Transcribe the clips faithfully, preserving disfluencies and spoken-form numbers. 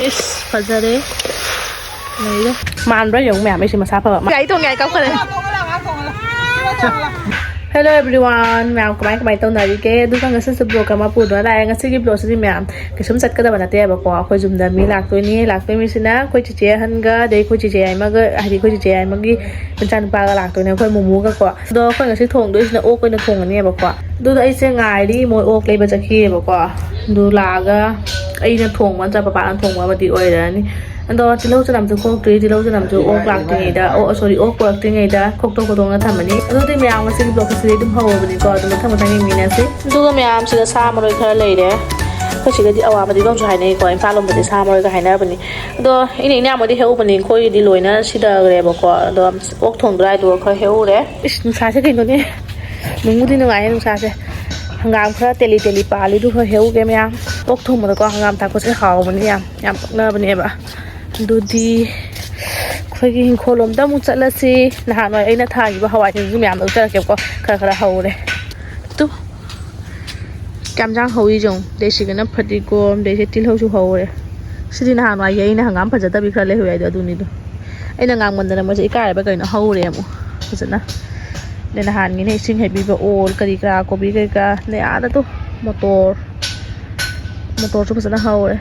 ꯏꯁ, ꯐꯖꯔꯦ꯫ ꯂꯩꯔꯦ꯫ ꯃꯥꯟꯕ꯭ꯔꯥ ꯌꯦꯡꯉꯨ ꯃꯌꯥꯝ, ꯑꯩꯁꯦ ꯃꯁꯥ ꯐꯕ ꯑꯃ꯫ ꯒꯥꯔꯤ ꯇꯣꯡꯉꯦ ꯍꯥꯏ ꯀꯞꯈ꯭ꯔꯦ꯫ Hello everyone, ꯃꯌꯥꯝ ꯀꯃꯥꯏ ꯀꯃꯥꯏ ꯇꯧꯅꯔꯤꯒꯦ? ꯑꯗꯨꯒ ꯉꯁꯤꯁꯨ vlog ꯑꯃ ꯄꯨꯗꯨꯅ ꯂꯥꯛꯑꯦ꯫ ꯉꯁꯤꯒꯤ vlogꯁꯤꯗꯤ ꯃꯌꯥꯝ ꯀꯩꯁꯨꯝ ꯆꯠꯀꯗꯕ ꯅꯠꯇꯦꯕꯀꯣ꯫ ꯑꯩꯈꯣꯏ ꯌꯨꯝꯗ ꯃꯤ ꯂꯥꯛꯇꯣꯏꯅꯤ꯫ ꯂꯥꯛꯇꯣꯏ ꯃꯤꯁꯤꯅ ꯑꯩꯈꯣꯏ ꯆꯤꯆꯦ ꯑꯍꯟꯒ, ꯑꯗꯩ ꯑꯩꯈꯣꯏ ꯆꯤꯆꯦ ꯌꯥꯏꯃꯒ, ꯍꯥꯏꯗꯤ ꯑꯩꯈꯣꯏ ꯆꯤꯆꯦ ꯌꯥꯏꯃꯒꯤ ꯃꯆꯥꯅꯨꯄꯥꯒ ꯂꯥꯛꯇꯣꯏꯅꯦ, ꯑꯩꯈꯣꯏ ꯃꯣꯃꯣꯒꯀꯣ꯫ ꯑꯗꯣ ꯑꯩꯈꯣꯏ ꯉꯁꯤ ꯊꯣꯡꯗꯣꯏꯁꯤꯅ ꯑꯣꯛ ꯑꯣꯏꯅ ꯊꯣꯡꯉꯅꯦꯕꯀꯣ꯫ ꯑꯗꯨꯗ ꯑꯩꯁꯦ ꯉꯥꯏꯔꯤ, ꯃꯣꯏ ꯑꯣꯛ ꯂꯩꯕ ꯆꯠꯈꯤꯑꯕꯀꯣ꯫ ꯑꯗꯨ ꯂꯥꯛꯑꯒ ꯑꯩꯅ ꯊꯣꯡꯕ ꯅꯠꯇ꯭ꯔ ꯄꯄꯥꯅ ꯊꯣꯡꯕ ꯑꯃꯗꯤ ꯑꯣꯏꯔꯅꯤ꯫ ꯑꯗꯣ ꯇꯤꯜꯍꯧ ꯆꯅꯝꯁꯨ ꯈꯣꯛꯇ꯭ꯔꯤ, ꯇꯤꯜꯍꯧ ꯆꯅꯝꯁꯨ ꯑꯣꯛ ꯂꯥꯛꯇ꯭ꯔꯤꯉꯩꯗ, ꯑꯣ, sorry, ꯑꯣꯛ ꯄꯨꯔꯛꯇ꯭ꯔꯤꯉꯩꯗ ꯈꯣꯛꯇꯣꯛ ꯈꯣꯠꯇꯣꯛꯅ ꯊꯝꯃꯅꯤ꯫ ꯑꯗꯨꯗꯤ ꯃꯌꯥꯝ ꯉꯁꯤꯒꯤ vlogꯁꯤꯗꯤ ꯑꯗꯨꯝ ꯍꯧꯔꯕꯅꯤꯀꯣ, ꯑꯗꯨꯝ ꯃꯊꯪ ꯃꯊꯪ ꯌꯦꯡꯃꯤꯟꯅꯁꯤ꯫ ꯑꯗꯨꯒ ꯃꯌꯥꯝꯁꯤꯗ ꯁꯥ ꯃꯔꯣꯏ ꯈꯔ ꯂꯩꯔꯦ꯫ ꯑꯩꯈꯣꯏ ꯁꯤꯗꯗꯤ ꯑꯋꯥ ꯐꯗꯤꯒꯣꯝꯁꯨ ꯍꯥꯏꯅꯩꯀꯣ, ꯏꯝꯐꯥꯜ ꯂꯣꯝꯗꯗꯤ ꯁꯥ ꯃꯔꯣꯏꯒ ꯍꯥꯏꯅꯕꯅꯤ꯫ ꯑꯗꯣ ꯏꯅꯦ ꯏꯅꯥꯎꯃꯗꯤ ꯍꯦꯛꯎꯕꯅꯤ, ꯑꯩꯈꯣꯏꯒꯤꯗꯤ ꯂꯣꯏꯅ ꯁꯤꯊꯈ꯭ꯔꯦꯕꯀꯣ꯫ ꯑꯗꯣ ꯑꯣꯛ ꯊꯣꯡꯗꯣꯏꯔꯥꯏꯗꯨꯒ ꯈꯔ ꯍꯦꯛꯎꯔꯦ꯫ ꯏꯁ, ꯅꯨꯡꯁꯥꯁꯦ ꯀꯩꯅꯣꯅꯦ, ꯅꯨꯡꯕꯨꯗꯤ ꯅꯨꯡꯉꯥꯏꯌꯦ ꯅꯨꯡꯁꯥꯁꯦ꯫ ꯍꯪꯒꯥꯝ ꯈꯔ ꯇꯦꯂꯤ ꯇꯦꯂꯤ ꯄꯥꯜꯂꯤ, ꯑꯗꯨ ꯈꯔ ꯍꯦꯛꯎꯒꯦ ꯃꯌꯥꯝ꯫ ꯑꯣꯛ ꯊꯣꯡꯕꯗꯀꯣ ꯍꯪꯒꯥꯝ ꯊꯥꯛꯄꯁꯦ ꯍꯥꯎꯕꯅꯤ ꯌꯥꯝ, ꯌꯥꯝ ꯄꯛꯅꯕꯅꯦꯕ꯫ ꯑꯗꯨꯗꯤ ꯑꯩꯈꯣꯏꯒꯤ ꯏꯪꯈꯣꯜ ꯂꯣꯝꯗ ꯑꯃꯨꯛ ꯆꯠꯂꯁꯤ꯫ ꯅꯍꯥꯟꯋꯥꯏ ꯑꯩꯅ ꯊꯥꯈꯤꯕ ꯍꯋꯥꯏꯁꯤꯡꯁꯨ ꯃꯌꯥꯝ ꯂꯧꯖꯔꯛꯀꯦꯕꯀꯣ, ꯈꯔ ꯈꯔ ꯍꯧꯔꯦ꯫ ꯇꯨ꯫ ꯀꯌꯥꯝ ꯌꯥꯝ ꯍꯧꯏ ꯌꯦꯡꯉꯨ꯫ ꯑꯗꯩ ꯁꯤꯒꯅ ꯐꯗꯤꯒꯣꯝ, ꯑꯗꯩꯁꯦ ꯇꯤꯜꯍꯧꯁꯨ ꯍꯧꯔꯦ꯫ ꯁꯤꯗꯤ ꯅꯍꯥꯟꯋꯥꯏꯒꯤ ꯑꯩꯅ ꯍꯪꯒꯥꯝ ꯐꯖꯗꯕꯤ ꯈꯔ ꯂꯩꯍꯧꯏ ꯍꯥꯏꯗꯣ ꯑꯗꯨꯅꯤꯗꯣ꯫ ꯑꯩꯅ ꯉꯥꯡꯃꯟꯗꯅ ꯃꯣꯏꯁꯦ ꯏꯀꯥꯏꯔꯕ ꯀꯩꯅꯣ ꯍꯧꯔꯦ ꯑꯃꯨꯛ ꯐꯖꯅ꯫ ꯑꯗꯩ ꯅꯍꯥꯟꯒꯤꯅꯦ ꯏꯁꯤꯡ ꯍꯩꯕꯤꯕ ꯑꯣꯜ ꯀꯔꯤ ꯀꯔꯥ ꯀꯣꯕꯤ ꯀꯔꯤ ꯀꯔꯥ꯫ ꯑꯗꯩ ꯑꯥꯗ ꯇꯨ ꯃꯣꯇꯣꯔ, ꯃꯣꯇꯣꯔꯁꯨ ꯐꯖꯅ ꯍꯧꯔꯦ꯫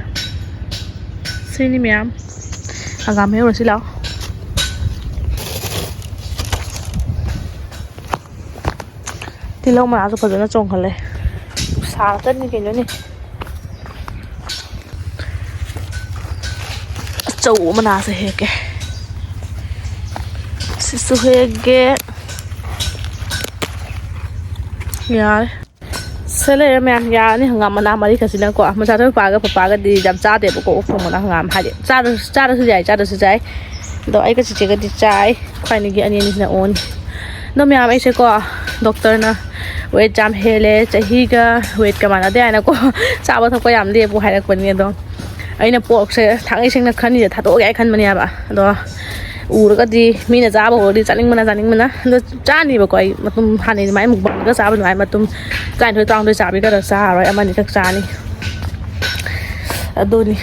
ꯁꯤꯅꯤ ꯃꯌꯥꯝ꯫ ꯍꯪꯒꯥꯝ ꯍꯦꯛꯎꯔꯁꯤ ꯂꯥꯛꯑꯣ꯫ ꯇꯤꯜꯍꯧ ꯃꯅꯥꯁꯨ ꯐꯖꯅ ꯆꯣꯡꯈꯠꯂꯦ꯫ ꯅꯨꯡꯁꯥ ꯉꯥꯛꯇꯅꯤ ꯀꯩꯅꯣꯅꯦ꯫ ꯑꯆꯧꯕ ꯃꯅꯥꯁꯦ ꯍꯦꯛꯀꯦ꯫ ꯁꯤꯁꯨ ꯍꯦꯛꯀꯦ꯫ ꯌꯥꯔꯦ꯫ ꯁꯦ ꯂꯩꯔꯦ ꯃꯌꯥꯝ, ꯌꯥꯔꯅꯤ꯫ ꯍꯪꯒꯥꯝ ꯃꯅꯥ ꯃꯔꯤꯈꯛꯁꯤꯅꯀꯣ꯫ ꯃꯆꯥ ꯅꯨꯄꯥꯒ ꯄꯄꯥꯒꯗꯤ ꯌꯥꯝ ꯆꯥꯗꯦꯕꯀꯣ ꯑꯣꯛ ꯊꯣꯡꯕꯅ ꯍꯪꯒꯥꯝ ꯍꯥꯏꯗꯤ ꯆꯥꯔꯁꯨ, ꯆꯥꯔꯁꯨ ꯌꯥꯏ, ꯆꯥꯗ꯭ꯔꯁꯨ ꯌꯥꯏ꯫ ꯑꯗꯣ ꯑꯩꯒ ꯆꯤꯆꯦꯒꯗꯤ ꯆꯥꯏ꯫ ꯑꯩꯈꯣꯏ ꯑꯅꯤꯒꯤ ꯑꯅꯤ ꯑꯅꯤꯁꯤꯅ ꯑꯣꯟꯅꯤ꯫ ꯑꯗꯣ ꯃꯌꯥꯝ ꯑꯩꯁꯦꯀꯣ ꯗꯣꯛꯇꯔꯅ ꯋꯦꯠ ꯌꯥꯝ ꯍꯦꯜꯂꯦ, ꯆꯍꯤꯒ ꯋꯦꯠꯀ ꯃꯥꯟꯅꯗꯦ ꯍꯥꯏꯅꯀꯣ ꯆꯥꯕ ꯊꯛꯄ ꯌꯥꯝ ꯂꯦꯞꯄꯨ ꯍꯥꯏꯔꯛꯄꯅꯤ꯫ ꯑꯗꯣ ꯑꯩꯅ ꯄꯣꯔꯛꯁꯦ ꯊꯥꯡꯒꯩ ꯁꯦꯡꯅ ꯈꯟꯁꯦ ꯊꯥꯗꯣꯛꯑꯒꯦ ꯍꯥꯏ ꯈꯟꯕꯅꯦꯕ꯫ ꯑꯗꯣ ꯎꯔꯒꯗꯤ ꯃꯤꯅ ꯆꯥꯕ ꯎꯔꯗꯤ ꯆꯥꯅꯤꯡꯕꯅ ꯆꯥꯅꯤꯡꯕꯅ꯫ ꯑꯗꯣ ꯆꯥꯅꯤꯕꯀꯣ ꯑꯩ ꯃꯇꯨꯝ ꯍꯥꯟꯅꯩ ꯑꯗꯨꯃꯥꯏꯅ ꯃꯨꯛꯕꯥꯡꯒ ꯆꯥꯕ ꯑꯗꯨꯃꯥꯏꯅ ꯃꯇꯨꯝ ꯇꯔꯥꯅꯤꯊꯣꯏ ꯇꯔꯥꯍꯨꯝꯗꯣꯏ ꯆꯥꯕꯤ ꯈꯔ ꯆꯥꯔꯔꯣꯏ, ꯑꯃꯅꯤꯈꯛ ꯆꯥꯅꯤ꯫ ꯑꯗꯨꯅꯤ꯫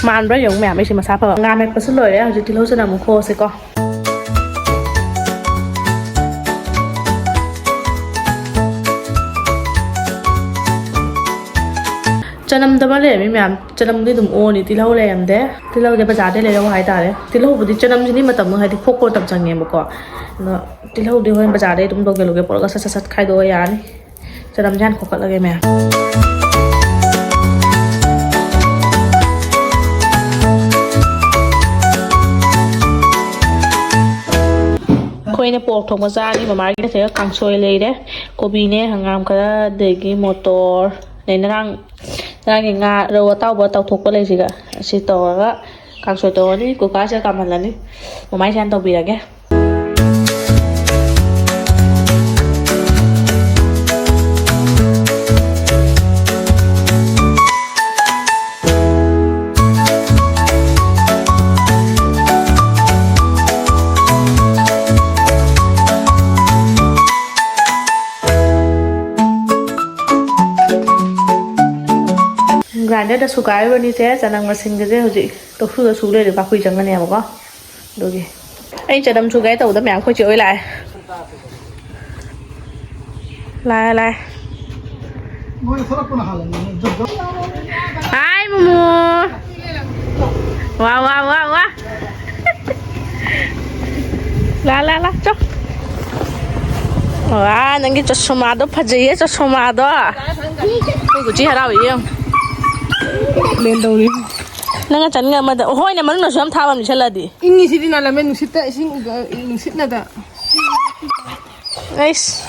ꯃꯥꯟꯕ꯭ꯔꯥ ꯌꯦꯡꯉꯨ ꯃꯌꯥꯝ, ꯑꯩꯁꯦ ꯃꯁꯥ ꯐꯕ꯫ ꯉꯥ ꯃꯦꯠꯄꯁꯨ ꯂꯣꯏꯔꯦ, ꯍꯧꯖꯤꯛ ꯇꯤꯜꯍꯧ ꯆꯅꯝ ꯑꯃꯨꯛ ꯈꯣꯛꯑꯁꯤꯀꯣ꯫ ꯆꯅꯝꯗꯕ ꯂꯩꯔꯝꯃꯤ ꯃꯌꯥꯝ, ꯆꯅꯝꯗꯤ ꯑꯗꯨꯝ ꯑꯣꯅꯤ, ꯇꯤꯜꯍꯧ ꯂꯩꯔꯝꯗꯦ꯫ ꯇꯤꯜꯍꯧꯗꯤ ꯕꯖꯥꯔꯗꯩ ꯂꯩꯔꯛꯑꯣ ꯍꯥꯏꯇꯥꯔꯦ꯫ ꯇꯤꯜꯍꯧꯕꯨꯗꯤ ꯆꯅꯝꯁꯤꯗꯤ ꯃꯇꯝ, ꯍꯥꯏꯗꯤ ꯈꯣꯛꯄ ꯃꯇꯝ ꯆꯪꯉꯦꯕꯀꯣ꯫ ꯑꯗꯣ ꯇꯤꯜꯍꯧꯗꯤ ꯍꯣꯔꯦꯟ ꯕꯖꯥꯔꯗꯩ ꯑꯗꯨꯝ ꯂꯣꯀꯦꯜ ꯂꯣꯀꯦꯜ ꯄꯨꯔꯛꯑꯒ ꯁꯠ ꯁꯠ ꯁꯠ ꯈꯥꯏꯗꯣꯛꯑ ꯌꯥꯔꯅꯤ꯫ ꯆꯅꯝꯁꯦ ꯍꯥꯟꯅ ꯈꯣꯛꯀꯠꯂꯒꯦ ꯃꯌꯥꯝ꯫ ꯑꯩꯈꯣꯏꯅ ꯄꯣꯔꯛ ꯊꯣꯡꯕ ꯆꯥꯔꯅꯤ꯫ ꯃꯃꯥꯒꯤ ꯅꯠꯇ꯭ꯔꯒ ꯀꯥꯡꯁꯣꯏ ꯂꯩꯔꯦ, ꯀꯣꯕꯤꯅꯦ, ꯍꯪꯒꯥꯝ ꯈꯔ, ꯑꯗꯒꯤ ꯃꯣꯇꯣꯔ, ꯑꯗꯩ ꯉꯔꯥꯡ, ꯉꯔꯥꯡꯒꯤ ꯉꯥ, ꯔꯧ ꯑꯇꯥꯎꯕ ꯇꯥꯎꯊꯣꯛꯄ ꯂꯩꯁꯤꯒ, ꯑꯁꯤ ꯇꯧꯔꯒ ꯀꯥꯡꯁꯣꯏ ꯇꯧꯔꯅꯤ꯫ ꯀꯨꯀꯔꯁꯤꯗ ꯀꯥꯝꯍꯜꯂꯅꯤ꯫ ꯃꯃꯥꯏꯁꯦ ꯍꯥꯟꯅ ꯇꯧꯕꯤꯔꯒꯦ꯫ ꯒ꯭ꯔꯥꯏꯟꯗꯔꯗ ꯁꯨꯒꯥꯏꯔꯨꯔꯅꯤꯁꯦ꯫ ꯆꯅꯝꯒ ꯁꯤꯡꯒꯁꯦ ꯍꯧꯖꯤꯛ ꯇꯣꯐꯨꯗ ꯁꯨ ꯂꯩꯔꯦ, ꯄꯥꯛꯄꯤ ꯆꯪꯒꯅꯦꯕꯀꯣ꯫ ꯑꯗꯨꯒꯤ ꯑꯩ ꯆꯅꯝ ꯁꯨꯒꯥꯏ ꯇꯧꯕꯗ ꯃꯌꯥꯝ ꯑꯩꯈꯣꯏ ꯆꯦ ꯍꯣꯏ ꯂꯥꯛꯑꯦ꯫ ꯂꯥꯛꯑꯦ, ꯂꯥꯛꯑꯦ꯫ ꯃꯣꯏꯅ ꯊꯣꯛꯂꯛꯄꯅ ꯍꯥꯜꯂꯅꯤ꯫ ꯍꯥꯏ, ꯃꯣꯃꯣ꯫ ꯋꯥ, ꯋꯥ, ꯋꯥ, ꯋꯥ꯫ ꯂꯥ, ꯂꯥ, ꯂꯥ, ꯆꯣ꯫ ꯋꯥ, ꯅꯪꯒꯤ ꯆꯁꯃꯥꯗꯣ ꯐꯖꯩꯌꯦ, ꯆꯁꯃꯥꯗꯣ꯫ ꯑꯩꯈꯣꯏ ꯀꯨꯆꯤ ꯍꯔꯥꯎꯔꯤ ꯌꯦꯡꯉꯨ꯫ ꯀꯝꯄ꯭ꯂꯦꯟ ꯇꯧꯔꯤ꯫ ꯅꯪꯅ ꯆꯟꯒ ꯑꯃꯗ, ꯍꯣꯏꯅꯦ, ꯃꯅꯨꯡꯗꯁꯨ ꯌꯥꯝ ꯊꯥꯕ ꯑꯃ ꯂꯤꯁꯜꯂꯗꯤ꯫ ꯏꯪꯉꯤꯁꯤꯗꯤ ꯅꯥꯜꯂꯝꯃꯦ, ꯅꯨꯡꯁꯤꯠꯇ, ꯏꯁꯤꯡ, ꯅꯨꯡꯁꯤꯠꯅꯗ꯫ ꯑꯩꯁ꯫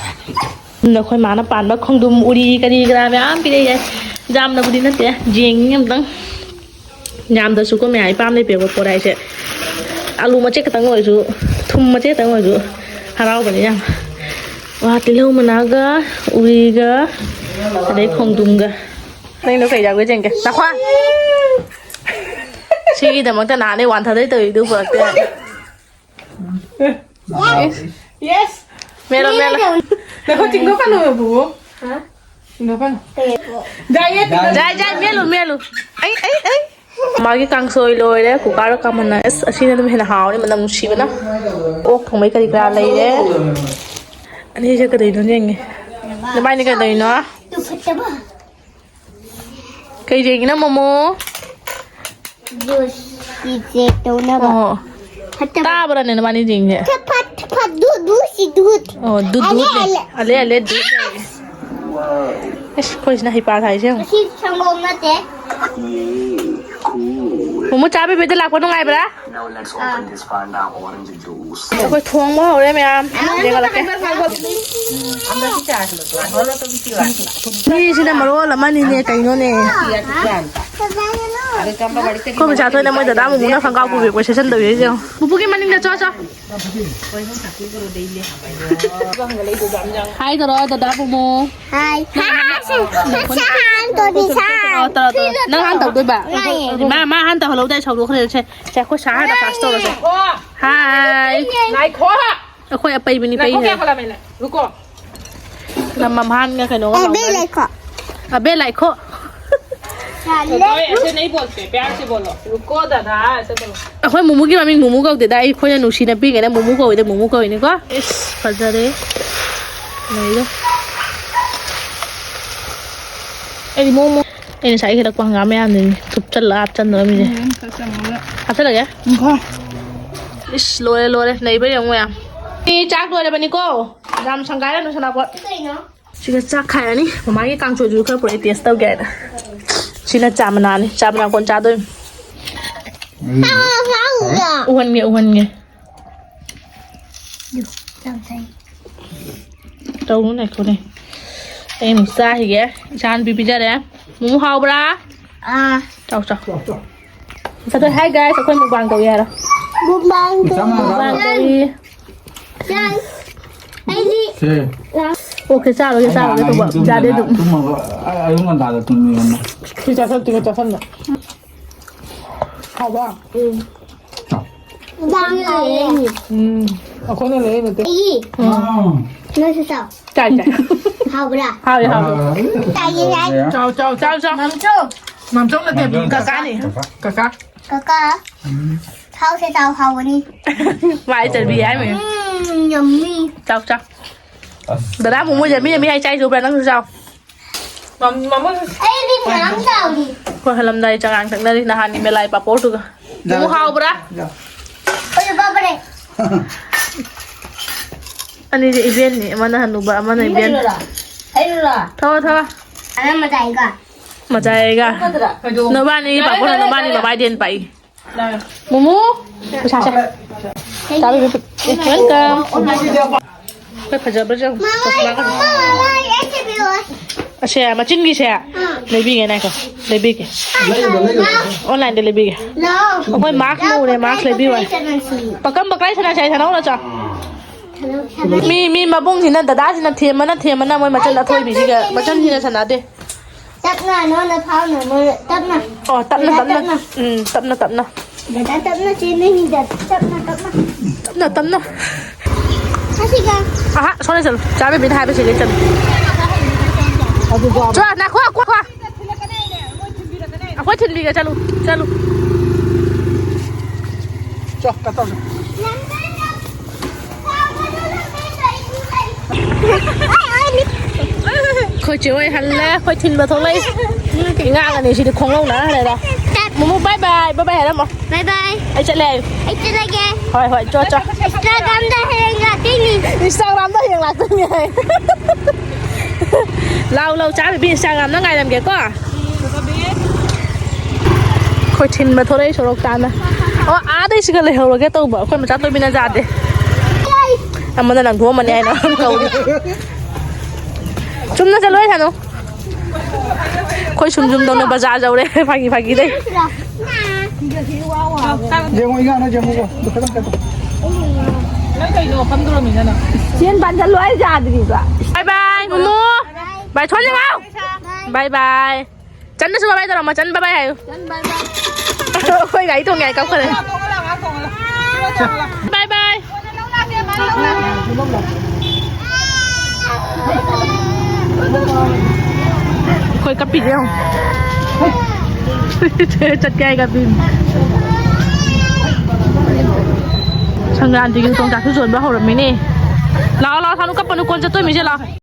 ꯁꯣꯝꯗ ꯑꯩꯈꯣꯏ ꯃꯥꯅ ꯄꯥꯟꯕ ꯈꯣꯡꯗ꯭ꯔꯨꯝ ꯎꯔꯤ ꯀꯔꯤ ꯀꯔꯥ ꯃꯌꯥꯝ ꯄꯤꯔꯛꯑꯦ꯫ ꯌꯥꯝꯅꯕꯨꯗꯤ ꯅꯠꯇꯦ, ꯌꯦꯡꯉꯤ ꯑꯝꯇꯪ꯫ ꯌꯥꯝꯗ꯭ꯔꯁꯨꯀꯣ ꯃꯌꯥꯝ, ꯏꯄꯥꯝ ꯂꯩꯄꯦꯀꯣ ꯄꯣꯔꯥꯏꯁꯦ꯫ ꯑꯂꯨ ꯃꯆꯦꯠ ꯈꯛꯇꯪ ꯑꯣꯏꯔꯁꯨ, ꯊꯨꯝ ꯃꯆꯦꯠ ꯈꯛꯇꯪ ꯑꯣꯏꯔꯁꯨ ꯍꯔꯥꯎꯕꯅꯤ ꯌꯥꯝ꯫ ꯋꯥ, ꯇꯤꯜꯍꯧ ꯃꯅꯥꯒ, ꯎꯔꯤꯒ, ꯑꯗꯩ ꯈꯣꯡꯗ꯭ꯔꯨꯝꯒ꯫ ꯅꯪꯗꯣ ꯀꯩ ꯌꯥꯎꯒꯦ ꯌꯦꯡꯒꯦ꯫ ꯅꯈ꯭ꯋꯥ꯫ ꯁꯤꯒꯤꯗꯃꯛꯇ ꯅꯍꯥꯟꯗꯩ ꯋꯥꯟꯊꯗꯩ ꯇꯧꯔꯤꯗꯨ ꯄꯨꯔꯛꯇꯦ꯫ ꯌꯦꯁ꯫ ꯃꯦꯠꯂꯣ, ꯃꯦꯠꯂꯣ꯫ ꯅꯈꯨꯠ ꯆꯤꯡꯊꯣꯛꯀꯅꯨ, ꯕꯨꯕꯨ꯫ ꯍꯥ? ꯆꯤꯡꯊꯣꯛꯀꯅꯨ꯫ ꯀꯩ? ꯖꯥꯏ, ꯖꯥꯏ, ꯃꯦꯠꯂꯨ, ꯃꯦꯠꯂꯨ꯫ ꯑꯩ, ꯑꯩ, ꯑꯩ꯫ ꯃꯥꯒꯤ ꯀꯥꯡꯁꯣꯏ ꯂꯣꯏꯔꯦ, ꯀꯨꯀꯥꯔꯒ ꯀꯥꯃꯟꯅ꯫ ꯑꯁ, ꯑꯁꯤꯅ ꯑꯗꯨꯝ ꯍꯦꯟꯅ ꯍꯥꯎꯔꯦ, ꯃꯅꯝ ꯅꯨꯡꯁꯤꯕꯅ꯫ ꯑꯣꯛ ꯊꯣꯡꯕꯩ ꯀꯔꯤ ꯀꯔꯥ ꯂꯩꯔꯦ꯫ ꯑꯅꯤꯁꯦ ꯀꯩꯗꯧꯔꯤꯅꯣ ꯌꯦꯡꯒꯦ꯫ ꯅꯕꯥꯅꯤ ꯀꯩꯗꯧꯔꯤꯅꯣ? ꯀꯩ ꯌꯦꯡꯉꯤꯅꯣ, ꯃꯣꯃꯣ? ꯖꯨꯁ ꯆꯦꯛ ꯇꯧꯅꯕ꯫ ꯑꯣ꯫ ꯐꯠꯇꯕ꯫ ꯇꯥꯕ꯭ꯔꯥꯅꯦ ꯅꯕꯥꯅꯤ ꯌꯦꯡꯉꯤꯁꯦ? ꯐꯠ, ꯐꯠ, ꯐꯠ, ꯗꯨ, ꯗꯨ, ꯁꯤ, ꯗꯨ꯫ ꯑꯣ, ꯗꯨ, ꯑꯂꯦ, ꯗꯨ꯫ ꯑꯂꯦ꯫ ꯑꯂꯦ, ꯑꯂꯦ, ꯗꯨ꯫ ꯑꯁ, ꯑꯩꯈꯣꯏꯁꯤꯅ ꯍꯩꯄꯥ ꯁꯥꯏꯁꯦ ꯌꯦꯡꯉꯨ꯫ ꯃꯁꯤ ꯁꯪꯒꯣꯝ ꯅꯠꯇꯦ꯫ ꯃꯣꯃꯣ ꯆꯥ ꯕꯦꯕꯤꯗ ꯂꯥꯛꯄ ꯅꯨꯡꯉꯥꯏꯕ꯭ꯔꯥ? ꯑꯥ꯫ ꯑꯩꯈꯣꯏ ꯊꯣꯡꯕ ꯍꯧꯔꯦ ꯃꯌꯥꯝ꯫ ꯌꯦꯡꯍꯜꯂꯛꯀꯦ꯫ ꯃꯤꯁꯤꯅ ꯃꯔꯣꯜ ꯑꯃꯅꯤꯅꯦ, ꯀꯩꯅꯣꯅꯦ꯫ ꯑꯩꯈꯣꯏ ꯃꯆꯥ ꯊꯣꯏꯅ ꯃꯣꯏ ꯗꯗꯥ ꯃꯨꯃꯨꯅ ꯈꯪꯒꯥꯎ ꯄꯨꯕꯤꯔꯛꯄ ꯁꯦꯠꯆꯟꯗꯕꯤꯁꯦ ꯌꯦꯡꯉꯣ꯫ ꯄꯨꯄꯨꯒꯤ ꯃꯅꯤꯡꯗ ꯆꯣ, ꯆꯣ꯫ ꯍꯥꯏ ꯇꯧꯔꯣ, ꯗꯗꯥ ꯃꯨꯃꯨ꯫ ꯍꯥꯏ꯫ ꯍꯥꯏ, ꯁꯤ, ꯁꯤ, ꯁꯤ ꯍꯥꯟꯅ ꯇꯧꯗꯤ, ꯁꯥ꯫ ꯑꯣ, ꯇꯧꯔꯣ, ꯇꯧꯔꯣ꯫ ꯅꯪ ꯍꯥꯟꯅ ꯇꯧꯗꯣꯏꯕ? ꯉꯥꯏꯌꯦ꯫ ꯃꯥ, ꯃꯥ ꯍꯥꯟꯅ ꯇꯧꯍꯜꯂꯧꯗꯥꯏ, ꯁꯧꯗꯣꯛꯈ꯭ꯔꯦ꯫ ꯁꯦ, ꯁꯦ, ꯑꯩꯈꯣꯏ ꯁꯥ ꯍꯥꯟꯅ ꯐꯥꯁ ꯇꯧꯔꯁꯦ꯫ ꯍꯥꯏ꯫ ꯉꯥꯏꯈꯣ꯫ ꯑꯩꯈꯣꯏ ꯑꯄꯩꯕꯅꯤ ꯉꯥꯏꯈꯣ, ꯄꯩ ꯍꯥꯏ꯫ ꯀꯌꯥ ꯈꯣꯠꯂꯝꯃꯦꯅ? ꯔꯨꯀꯣ꯫ ꯅꯝꯃꯝ ꯍꯥꯟꯒ ꯀꯩꯅꯣꯒ ꯑꯦ, ꯕꯦ ꯂꯥꯎꯅꯔꯤ꯫ ꯂꯩꯈꯣ꯫ ꯑꯕꯦ ꯂꯥꯏꯈꯣ꯫ ꯌꯥꯔꯦ꯫ ꯑꯩ ꯑꯁꯦ ꯅꯩ ꯕꯣꯜꯁꯦ, ꯄ꯭ꯌꯥꯔ ꯁꯦ ꯕꯣꯜꯂꯣ꯫ ꯔꯨꯀꯣ ꯗꯥꯗꯥ, ꯑꯁꯦ ꯕꯣꯜꯂꯣ꯫ ꯑꯩꯈꯣꯏ ꯃꯨꯃꯨꯒꯤ ꯃꯃꯤꯡ ꯃꯨꯃꯨ ꯀꯧꯗꯦꯗ, ꯑꯩꯈꯣꯏꯅ ꯅꯨꯡꯁꯤꯅ ꯄꯤꯛꯏꯉꯩꯗ ꯃꯨꯃꯨ ꯀꯧꯏꯗ, ꯃꯨꯃꯨ ꯀꯧꯏꯅꯤꯀꯣ꯫ ꯏꯁ, ꯐꯖꯔꯦ꯫ ꯂꯩꯔꯦ꯫ ꯑꯩꯗꯤ ꯃꯣꯃꯣ꯫ ꯑꯩ ꯉꯁꯥꯏ ꯍꯦꯛꯂꯛꯄ ꯍꯪꯒꯥꯝ ꯃꯌꯥꯝꯗꯨꯅꯤ ꯊꯨꯞꯆꯜꯂ ꯍꯥꯞꯆꯟꯗꯣꯔꯝꯃꯤꯁꯦ꯫ ꯎꯝ, ꯈꯔ ꯆꯪꯉꯒ꯫ ꯍꯥꯞꯆꯜꯂꯒꯦ? ꯎꯝ, ꯈꯔ꯫ ꯏꯁ, ꯂꯣꯏꯔꯦ, ꯂꯣꯏꯔꯦ꯫ ꯅꯩꯕ ꯌꯦꯡꯉꯨ ꯃꯌꯥꯝ꯫ ꯁꯤ ꯆꯥꯛ ꯂꯣꯏꯔꯕꯅꯤꯀꯣ꯫ ꯌꯥꯝ ꯁꯪꯒꯥꯏꯔꯅꯨ, ꯁꯅꯥꯄꯣꯠ꯫ ꯀꯩꯅꯣ? ꯁꯤꯒ ꯆꯥꯛ ꯈꯥꯏꯔꯅꯤ꯫ ꯃꯃꯥꯒꯤ ꯀꯥꯡꯁꯣꯏꯗꯨꯁꯨ ꯈꯔ ꯄꯨꯔꯛꯑꯦ, ꯇꯦꯁ ꯇꯧꯒꯦ ꯍꯥꯏꯅ꯫ ꯁꯤꯅ ꯆꯥ ꯃꯅꯥꯅꯤ꯫ ꯆꯥ ꯃꯅꯥ ꯀꯣꯟ ꯆꯥꯗꯣꯏꯅꯤ꯫ ꯎꯝ꯫ ꯎꯍꯟꯒꯦ, ꯎꯍꯟꯒꯦ꯫ ꯇꯧꯅꯨ, ꯉꯥꯏꯈꯣꯅꯦ꯫ ꯑꯩ ꯑꯃꯨꯛ ꯆꯥꯈꯤꯒꯦ꯫ ꯏꯆꯥ ꯅꯨꯄꯤ ꯄꯤꯖꯔꯦ꯫ ꯃꯨꯃꯨ ꯍꯥꯎꯕ꯭ꯔꯥ? ꯑꯥ꯫ ꯆꯥꯎ, ꯆꯥꯎ꯫ ꯆꯥꯎ, ꯆꯥꯎ꯫ ꯆꯠꯊꯣꯛ꯫ Hi guys, ꯑꯩꯈꯣꯏ mukbang ꯇꯧꯏ ꯍꯥꯏꯔꯣ꯫ Mukbang ꯇꯧꯏ꯫ Mukbang ꯇꯧꯏ꯫ ꯆꯥꯏ꯫ ꯑꯩꯗꯤ ꯁꯦ꯫ Okay, ꯆꯥꯔꯣꯏꯒꯦ, ꯆꯥꯔꯣꯏꯒꯦ ꯇꯧꯕ꯫ ꯌꯥꯗꯦ ꯑꯗꯨꯝ꯫ ꯇꯨꯝꯃꯒ ꯑ-, ꯑꯌꯨꯛ ꯉꯟꯇꯥꯗ ꯇꯨꯝꯅꯤꯡꯉꯦ꯫ ꯁꯤ ꯆꯥꯁꯜꯂꯨ, ꯁꯤ ꯆꯥꯁꯜꯂꯨ꯫ ꯍꯥꯎꯕ꯭ꯔꯥ? ꯎꯝ꯫ ꯌꯥꯝ ꯍꯥꯎꯋꯦ꯫ ꯎꯝ꯫ ꯑꯩꯈꯣꯏꯅ ꯂꯩꯔꯛꯏ ꯅꯠꯇꯦ꯫ ꯑꯩꯒꯤ꯫ ꯎꯝ꯫ ꯅꯣꯏꯁꯨ ꯆꯥꯎ꯫ ꯆꯥꯏ, ꯆꯥꯏ꯫ ꯍꯥꯎꯕ꯭ꯔꯥ? ꯍꯥꯎꯋꯦ, ꯍꯥꯎꯋꯦ꯫ ꯆꯥꯏꯌꯦ, ꯆꯥꯏ꯫ ꯆꯥꯎ, ꯆꯥꯎ, ꯆꯥꯎ, ꯆꯥꯎ꯫ ꯃꯝꯆꯧ꯫ ꯃꯥꯝꯇꯣꯟ ꯅꯠꯇꯦ, ꯃꯥꯝꯇꯣꯟ꯫ ꯀꯀꯥꯅꯤ꯫ ꯀꯀꯥ꯫ ꯀꯀꯥ꯫ ꯀꯀꯥ꯫ ꯎꯝ꯫ ꯊꯥꯎꯁꯦ ꯆꯥꯎ ꯍꯥꯎꯕꯅꯤ꯫ ꯃꯥꯏ ꯆꯠꯕꯤ ꯍꯥꯏꯃꯤ꯫ ꯎꯝ, yummy꯫ ꯆꯥꯎ, ꯆꯥꯎ꯫ ꯑꯁ꯫ ꯗꯗꯥ ꯃꯣꯃꯣ ꯌꯝꯃꯤ ꯌꯝꯃꯤ ꯍꯥꯏ ꯆꯥꯏꯁꯦ ꯎꯕ꯭ꯔꯥ? ꯅꯪꯁꯨ ꯆꯥꯎ꯫ ꯃꯝ-, ꯃꯃꯣ꯫ ꯑꯩꯗꯤ ꯃꯌꯥꯝ ꯆꯥꯎꯔꯤ꯫ ꯑꯩꯈꯣꯏ ꯍꯜꯂꯝꯗꯥꯏ ꯆꯉꯥꯡ ꯊꯛꯅꯔꯤ ꯅꯍꯥꯟꯒꯤ ꯃꯦꯂꯥꯏ ꯄꯥꯄꯣꯔꯗꯨꯒ꯫ ꯌꯥꯔꯦ꯫ ꯃꯣꯃꯣ ꯍꯥꯎꯕ꯭ꯔꯥ? ꯌꯥꯔꯦ꯫ ꯑꯩꯁꯨ ꯄꯥꯄꯣꯔꯦ꯫ ꯑꯅꯤꯁꯦ ꯏꯕꯦꯟꯅꯤ, ꯑꯃꯅ ꯍꯅꯨꯕ, ꯑꯃꯅ ꯏꯕꯦꯟ꯫ ꯍꯩꯔꯨꯔꯥ? ꯍꯩꯔꯨꯔꯥ? ꯊꯛꯑꯣ, ꯊꯛꯑꯣ꯫ ꯑꯅꯝꯕ ꯆꯥꯏꯒ꯫ ꯃꯖꯥꯏꯒ꯫ ꯅꯕꯥꯅꯤꯒꯤ ꯄꯥꯄꯣꯔꯅ ꯅꯕꯥꯅꯤ ꯃꯃꯥꯏꯗꯩ ꯍꯦꯟꯅ ꯄꯥꯛꯏ꯫ ꯃꯣꯃꯣ, ꯄꯩꯁꯥꯁꯦ꯫ ꯆꯥꯕꯤꯕ꯫ Welcome꯫ ꯑꯩꯈꯣꯏ ꯐꯖꯕ꯭ꯔꯥ ꯌꯦꯡꯉꯨ꯫ ꯆꯁꯃꯥꯒ꯫ ꯑꯁꯦ, ꯃꯆꯤꯟꯒꯤꯁꯦ ꯂꯩꯕꯤꯒꯦ, ꯉꯥꯏꯈꯣ꯫ ꯂꯩꯕꯤꯒꯦ꯫ Online ꯗ ꯂꯩꯕꯤꯒꯦ꯫ ꯑꯩꯈꯣꯏ mask ꯂꯧꯔꯦ, mask ꯂꯩꯕꯤꯌꯨ ꯍꯥꯏ꯫ ꯄꯀꯝ ꯄꯀꯥꯏ ꯁꯥꯟꯅꯁꯦ ꯍꯥꯏ, ꯁꯥꯟꯅꯧ ꯅꯠꯇ꯭ꯔꯣ? ꯃꯤ, ꯃꯤ ꯃꯕꯨꯡꯁꯤꯅ, ꯗꯗꯥꯁꯤꯅ ꯊꯦꯝꯕꯅ, ꯊꯦꯝꯕꯅ ꯃꯣꯏ ꯃꯆꯟ ꯑꯊꯣꯏꯕꯤꯁꯤꯒ, ꯃꯆꯟꯁꯤꯅ ꯁꯥꯟꯅꯗꯦ꯫ ꯇꯞꯅ ꯅꯣꯟꯅ ꯐꯥꯎꯅ ꯃꯣꯏ ꯇꯞꯅ꯫ ꯑꯣ, ꯇꯞꯅ, ꯗꯗꯥ ꯇꯞꯅ꯫ ꯇꯞꯅ꯫ ꯎꯝ, ꯇꯞꯅ, ꯇꯞꯅ꯫ ꯗꯗꯥ ꯇꯞꯅ ꯆꯦꯟꯗꯣꯏꯅꯤꯗ, ꯇꯞꯅ, ꯇꯞꯅ꯫ ꯇꯞꯅ, ꯇꯞꯅ꯫ ꯉꯁꯤꯒ꯫ ꯑꯍꯥ, ꯁꯣꯝꯗ ꯆꯠꯂꯨ꯫ ꯆꯥ ꯕꯦꯕꯤꯅ ꯍꯥꯏꯕꯁꯤꯡꯁꯦ ꯆꯠꯂꯨ꯫ ꯑꯗꯨ ꯆꯥꯕ꯫ ꯆꯣ, ꯅꯥꯈꯣ, ꯈꯣ, ꯈꯣ꯫ ꯑꯩꯈꯣꯏ ꯊꯤꯟꯕꯤꯒꯦ, ꯆꯠꯂꯨ, ꯆꯠꯂꯨ꯫ ꯆꯣ, ꯀꯠ ꯇꯧꯁꯦ꯫ ꯑꯩꯈꯣꯏ ꯆꯦ ꯍꯣꯏ ꯍꯜꯂꯦ, ꯑꯩꯈꯣꯏ ꯊꯤꯟꯕ ꯊꯣꯛꯂꯛꯏ꯫ ꯏꯉꯥꯡ ꯑꯅꯤ ꯁꯤꯗꯤ ꯈꯣꯡꯂꯧꯅ ꯂꯩꯔꯦ꯫ ꯃꯨꯃꯨ, bye bye, bye bye ꯍꯥꯏꯔꯝꯃꯣ꯫ Bye bye꯫ ꯑꯩ ꯆꯠꯂꯦ ꯍꯥꯏꯌꯨ꯫ ꯑꯩ ꯆꯠꯂꯒꯦ꯫ ꯍꯣꯏ, ꯍꯣꯏ, ꯆꯣ, ꯆꯣ꯫ Instagram ꯗ ꯍꯌꯦꯡ ꯂꯥꯛꯇꯣꯏꯅꯤ꯫ Instagram ꯗ ꯍꯌꯦꯡ ꯂꯥꯛꯇꯣꯏꯅꯤ ꯍꯥꯏ꯫ ꯂꯥꯎ, ꯂꯥꯎ, ꯆꯥ ꯕꯦꯕꯤ, Instagram ꯗ ꯉꯥꯏꯔꯝꯒꯦꯀꯣ꯫ ꯑꯩꯈꯣꯏ ꯊꯤꯟꯕ ꯊꯣꯔꯛꯏ ꯁꯣꯔꯣꯛ ꯇꯥꯟꯅ꯫ ꯑꯣ, ꯑꯥꯗꯩ ꯁꯤꯒ ꯂꯩꯍꯧꯔꯒꯦ ꯇꯧꯕ꯫ ꯑꯩꯈꯣꯏ ꯃꯆꯥ ꯇꯣꯝꯕꯤꯅ ꯌꯥꯗꯦ꯫ ꯑꯃꯅ ꯂꯪꯊꯣꯛꯑꯝꯃꯅꯤ ꯍꯥꯏꯅ ꯀꯧꯔꯤ꯫ ꯆꯨꯝꯅ ꯆꯠꯂꯣ ꯍꯥꯏꯁꯥꯅꯨ꯫ ꯑꯩꯈꯣꯏ ꯁꯨꯝ ꯁꯨꯝ ꯇꯧꯅ ꯕꯖꯥꯔ ꯌꯧꯔꯦ꯫ ꯐꯥꯒꯤ ꯐꯥꯒꯤꯗꯩ꯫ ꯌꯦꯡꯉꯣ, ꯏꯉꯥꯅ ꯌꯦꯡꯉꯣ꯫ ꯅꯪ ꯀꯩꯅꯣ ꯐꯝꯗꯣꯔꯝꯃꯤꯅ ꯅꯪ? ꯆꯦꯟ ꯄꯥꯟꯁꯤꯜꯂꯣ ꯍꯥꯏ ꯌꯥꯗ꯭ꯔꯤꯕ꯫ Bye bye, ꯃꯨꯃꯨ꯫ Bye, ꯊꯣꯟ ꯌꯦꯡꯉꯣ꯫ Bye bye꯫ ꯆꯟꯗꯁꯨ bye bye ꯇꯧꯔꯝꯃꯣ, ꯆꯟ bye bye ꯍꯥꯏꯌꯨ꯫ ꯆꯟ bye bye꯫ ꯑꯩꯈꯣꯏ ꯒꯥꯔꯤ ꯇꯣꯡꯉꯦ ꯍꯥꯏ ꯀꯞꯈ꯭ꯔꯦ꯫ ꯇꯣꯡꯉꯣ ꯂꯥꯎ, ꯉꯥꯏꯍꯥꯛ ꯇꯣꯡꯉꯣ ꯂꯥꯎ꯫ Bye bye꯫ ꯑꯩꯈꯣꯏ ꯀꯞꯄꯤꯁꯦ ꯌꯦꯡꯉꯣ꯫ ꯆꯠꯀꯦ ꯍꯥꯏꯒ ꯕꯤꯝ꯫ ꯁꯪꯀ꯭ꯔꯥꯟꯇꯤꯒꯤ ꯈꯨꯗꯣꯡꯆꯥꯛꯁꯨ ꯆꯣꯟꯕ ꯍꯧꯔꯝꯃꯤꯅꯦ꯫ ꯂꯥꯛꯑꯣ, ꯂꯥꯛꯑꯣ, ꯁꯥꯅꯨ ꯀꯞꯄꯅꯨ, ꯀꯣꯟ ꯆꯠꯇꯣꯏ ꯃꯤꯁꯦ ꯂꯥꯛꯑꯣ꯫